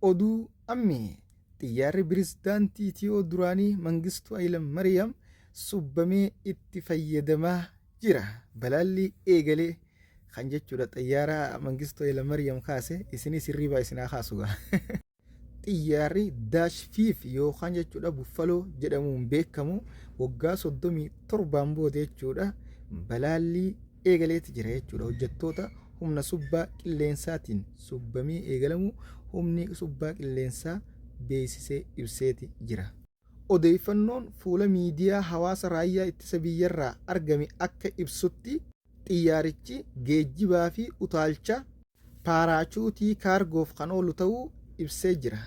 Oduu ammee! Xiyyaarri Pirezidaantii Itiyoo duraanii Mangistuu Hayilamariyam subbamee itti fayyadamaa jira. Balaallii eegalee kan jechuudha xiyyaara Mangistuu Hayilamariyam kaase isinis hirriibaa isin haa kaasu gaa. Xiyyaarri Daash 5 yookaan jechuudha Buffaloo jedhamuun beekamu waggaa 37n booda jechuudha balaallii eegaleeti jira jechuudha. Hojjettoota humna subbaa qilleensaatiin subbamee eegalamuu humni subbaa qilleensaa beeksisee ibseeti jira. Odeeffannoon fuula miidiyaa hawaasa Raayyaa Ittisa Biyyarraa argame akka ibsutti, xiyyaarichi geejjibaa fi utaalcha paaraachuutii kaargoof kan oolu ta'uu ibsee jira.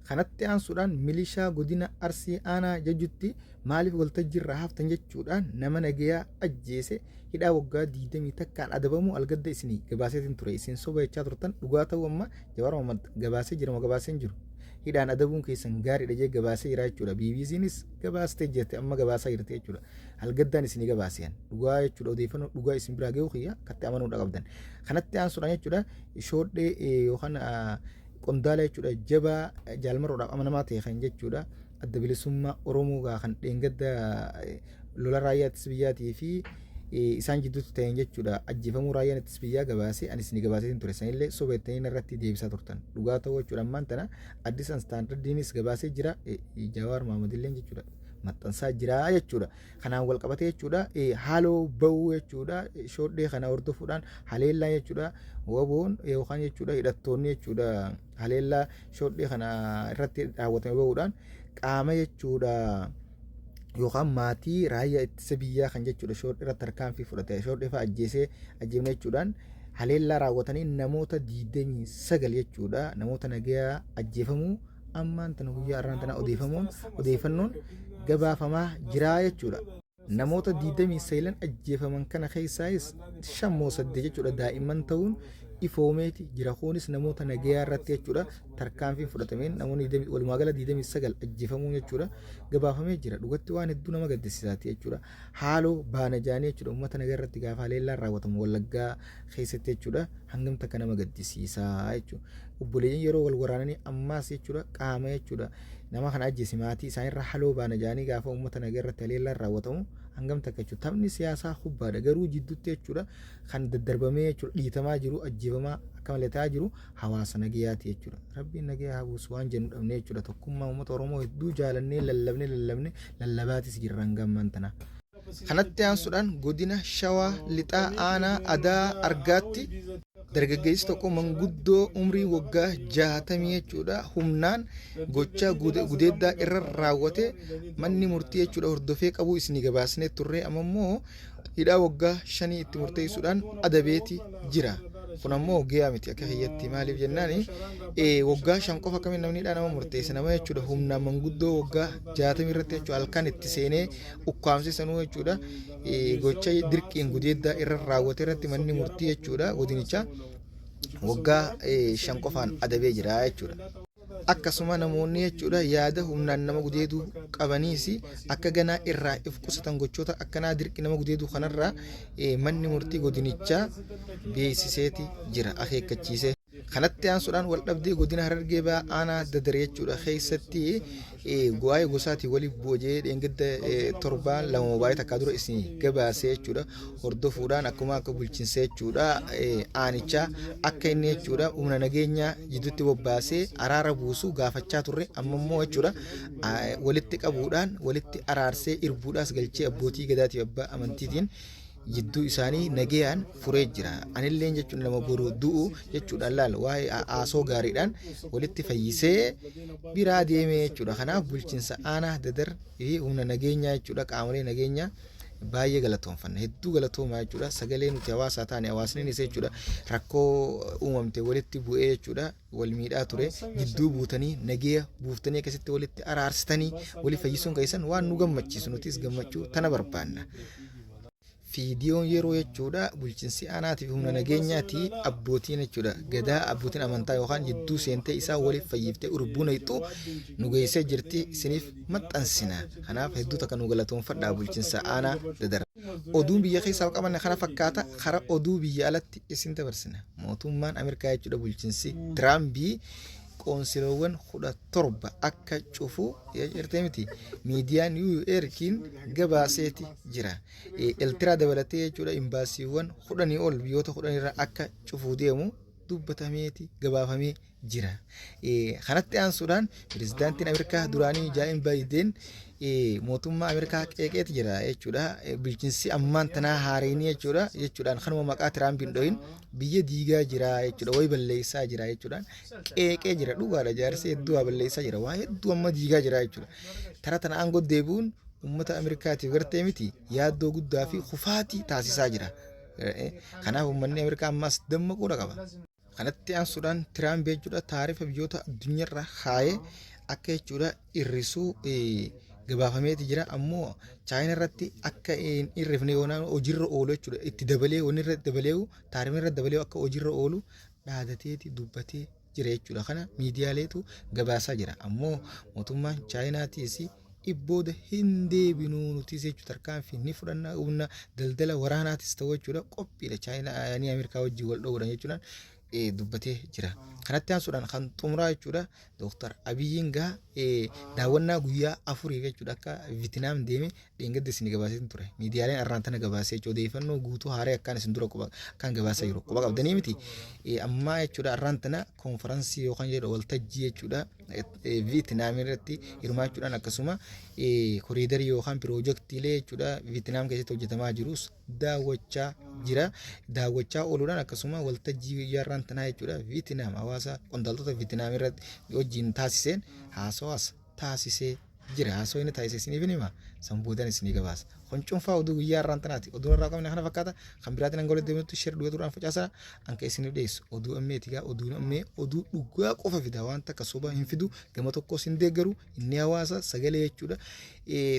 Kanatti aansuudhaan milishaa godina Arsii aanaa Jajjutti maaliif waltajjiirraa haftan jechuudhaan nama nagayaa ajjeese hidhaa waggaa 21n adabamuu algadda isinii gabaaseetiin ture. Isin soba jechaa turtan dhugaa ta'uu amma Jawaar Mohammad gabaasee jira moo gabaasee hin jiru? Hidhaan adabuun keessan gaariidha jee gabaasee jira jechuudha. BBCnis gabaastee jirti amma gabaasaa jirti jechuudha. Algaddaan isinii gabaaseen dhugaa jechuudha odeeffannoo dhugaa isin biraa gahuu kiyya akkatti amanuudha qabdan. Kanatti aansuudhaan jechuudha shoodhee yookaan qondaala jechuudha jabaa Jaal Marroodhaaf amanamaa ta'e kan jechuudha adda bilisummaa Oromoo gaa kan dheengadda lola raayyaa ittisa biyyaatii fi isaan jidduutti ta'een jechuudha ajjeefamuu raayyaan ittisa biyyaa gabaasee ani isinii gabaaseetiin ture sanillee soba jettanii narratti deebisaa turtan dhugaa ta'uu jechuudha ammaan tana Addis Standardiinis gabaasee jira Jawaar Mohaammadilleen jechuudha maxxansaa jira jechuudha. Kanaan wal qabatee jechuudha haaloo ba'uu jechuudha shoodhee kana hordofuudhaan haleellaa jechuudha waboon yookaan jechuudha hidhattoonni jechuudha haleellaa shoodhee kana irratti raawwatame ba'uudhaan qaama jechuudha yookaan maatii raayyaa ittisa biyyaa kan jechuudha shoodhee irratti tarkaanfii fudhate shoodhee fa'a ajjeesee ajjeefne jechuudhaan haleellaa raawwatanii namoota 29 jechuudha namoota nagayaa ajjeefamuu ammaan tana guyyaa har'aan tana odeeffamuun odeeffannoon gabaafamaa jiraa jechuudha. Namoota 29 ajjeefaman kana keessaayis 5 moo 8 jechuudha daa'imman ta'uun ifoomeeti jira. Kunis namoota nagayaa irratti jechuudha tarkaanfiin fudhatameen namoonni walumaa gala 29 ajjeefamuun jechuudha gabaafamee jira. Dhugatti waan hedduu nama gaddisiisaati jechuudha. Haaloo baana jaanii jechuudha uummata nagaa irratti gaafa haleellaan raawwatamu Wallaggaa keessatti jechuudha hangam takka nama gaddisiisaa jechuudha. Obboleeyyan yeroo wal waraananii ammaas jechuudha qaama jechuudha nama kana ajjeese maatii isaanirra haloo baana jaanii gaafa uummata nagaa irratti haleellaan raawwatamu hangam takka jechuudha. Taphni siyaasaa kubbaadha garuu jidduutti jechuudha kan daddarbamee jechuudha dhiitamaa jiru ajjeefamaa akka malee ta'aa jiru hawaasa nagayaati jechuudha. Rabbiin nagaya haa buusu waan jennu dhabnee jechuudha. Tokkummaa uummata Oromoo hedduu jaalannee lallabnee lallabnee lallabaatis jirra hanga ammaan tanaa. Kanatti aansuudhaan godina Shawaa Lixaa aanaa Adaa Argaatti dargaggeessi tokko manguddoo umrii waggaa 60 jechuudha humnaan gochaa gudeeddaa irra raawwate manni murtii jechuudha hordofee qabuu isinii gabaasnee turre amma immoo hidhaa waggaa shanii itti murteessuudhaan adabeeti jira. Kun ammoo gahaa miti akka kiyyatti maaliif jennaan waggaa 5 qofa akkamiin namni hidhaa nama murteessa nama jechuudha humnaan manguddoo waggaa 60 irratti jechuudha halkan itti seenee ukkaamsee sanuu jechuudha gocha dirqiin gudeeddaa irra raawwate irratti manni murtii jechuudha godinichaa waggaa 5 qofaan adabee jira jechuudha. Akkasuma namoonni jechuudha yaada humnaan nama gudeeduu qabaniis akka ganaa irraa if qusatan gochoota akkanaa dirqi nama gudeeduu kanarraa manni murtii godinichaa beeksiseeti jira akeekkachiisee. Kanatti aansuudhaan waldhabdee godina Harargee Bahaa aanaa Dadar jechuudha keessatti waa'ee gosaatiin waliif bu'a jedhee dheengadda torbaan lama baay'ee takkaa dura isin gabaasee jechuudha hordofuudhaan akkuma akka bulchiinsa jechuudha aanichaa akka inni jechuudha humna nageenyaa jidduutti bobbaasee araara buusu gaafachaa turre amma immoo jechuudha walitti qabuudhaan walitti araarsee irbuudhaas galchee abbootii gadaatiif abbaa amantiitiin jidduu isaanii nagayaan furee jira. Anilleen jechuun nama boru du'u jechuudhaan laal waa'ee haasoo gaariidhaan walitti fayyisee biraa deemee jechuudha. Kanaaf bulchiinsa aanaa Dadar fi humna nageenyaa jechuudha qaamolee nageenyaa baay'ee galatoomfanna. Hedduu galatoomaa jechuudha. Sagalee nuti hawaasaa taane hawaasninis jechuudha rakkoo uumamte walitti bu'ee jechuudha wal miidhaa ture jidduu buutanii nageeya buuftanii akkasitti walitti araarsitanii wali fayyisuun keessan waan nu gammachiisu nutis gammachuu tana barbaanna. Fiidiyoon yeroo jechuudha bulchiinsi aanaatii fi humna nageenyaati abbootiin jechuudha gadaa abbootiin amantaa yookaan jidduu seentee isaa waliif fayyiftee urbuu nayxu nu geessee jirti isiniif maxxansina. Kanaaf hedduu takka nu galatoonfadhaa bulchiinsa aanaa Dadar. Oduun biyya keessaa qabanne kana fakkaata kara oduu biyya alatti isin dabarsina. Mootummaan Ameerikaa jechuudha bulchiinsi Tiraambii qoonsiloowwan 17 akka cufu jirtee miti miidiyaan URkiin gabaaseeti jira. Eltiraa dabalatee jechuudha imbaasiiwwan 10 ol biyyoota 10 irra akka cufuu deemu dubbatameeti gabaafamee jira. Kanatti aansuudhaan pirezidaantiin Ameerikaa duraanii Jaa'in Baayiden mootummaa Ameerikaa qeeqeeti jira jechuudha. Bulchiinsi ammaan tanaa haareenii jechuudha jechuudhaan kanuma maqaa Tiraampiin dhohin biyya diigaa jira jechuudha wayi balleessaa jira jechuudhaan qeeqee jira. Dhugaadha, jaarsi hedduu waa balleessaa jira, waa hedduu amma diigaa jira jechuudha. Tara tana aangoo deebi'uun uummata Ameerikaatiif gartee miti yaaddoo guddaa fi kufaatii taasisaa jira. Kanaaf uummanni Ameerikaa ammas dammaquudha qaba. Kanatti aansuudhaan Tiraamp jechuudha taarifa biyyoota addunyaarra kaayee akka jechuudha hir'isuu gabaafameeti jira. Ammoo Chaayina irratti akka hin hir'ifne yoonaan hojiirra oolu jechuudha itti dabalee wanni irra dabalee taarifni irra dabalee akka hojiirra oolu dhaadateeti dubbatee jira jechuudha. Kana miidiyaaleetu gabaasaa jira. Ammoo mootummaan Chaayinaatiis ibbooda hin deebinuu nutis jechuudha tarkaanfii ni fudhanna, humna daldala waraanaatis ta'u jechuudha qophiidha Chaayinaa ni Ameerikaa wajjin wal dhoowwudha jechuudhaan dubbatee jira. Kanatti aansuudhaan kan xumuraa jechuudha Dooktar Abiyyiin gaa daawwannaa guyyaa afuriif jechuudha akka Vietinaam deeme dheengadda isin gabaasee ture. Miidiyaaleen arraan tana gabaasee jechuudha odeeffannoo guutuu haaree akkaan isin dura quba akkaan gabaasaa jiru quba qabdanii miti. Ammaa jechuudha arraan tana koonfaransii yookaan jedhu waltajjii jechuudha Vietinaam irratti hirmaachuudhaan akkasuma koriidarii yookaan piroojektiilee jechuudha Vietinaam keessatti hojjetamaa jirus daawwachaa jira. Daawwachaa ooluudhaan akkasuma waltajjii guyyaa har'aan tanaa jechuudha Vietinaam hawaasa qondaaltota Vietinaam irratti wajjin taasiseen haasawaas taasisee jira. Haasawaa inni taasise isiniif hima. San boodaan isinii gabaasa. Kun cuunfaa oduu guyyaa har'aan tanaati. Oduun har'aa qabne kana fakkaata. Kan biraatiin hanga walitti deebinutti share godhuudhaan facaasaa anka isiniif dhiyeessu. Oduu ammeeti gaa, oduun ammee oduu dhugaa qofa fida, waan takka soba hin fidu, gama tokkos hin deeggaru. Inni hawaasa sagalee jechuudha.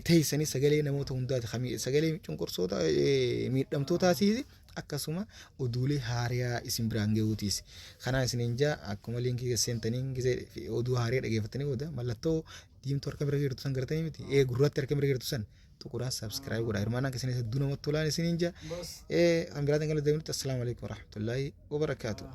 Teessanii sagalee namoota hundaati. Sagalee cunqursoota miidhamtootaatiis akkasuma oduulee haariyaa isin biraan gahuutiis. Kanaan isiniin jaa, akkuma liinkii seentanii gisee oduu haariyaa dhageeffatanii booda mallattoo diimtuu harka bira jirtu san gartanii miti ee gurraatti harka bira jirtu san tuquudhaan subscribe godhaa. Hirmaannaan keessan hedduu namatti tolaan isiniin jaa. Kan biraatiin kan deemnutti, assalaamu alaikum warahmatullaahi wabarakaatuh.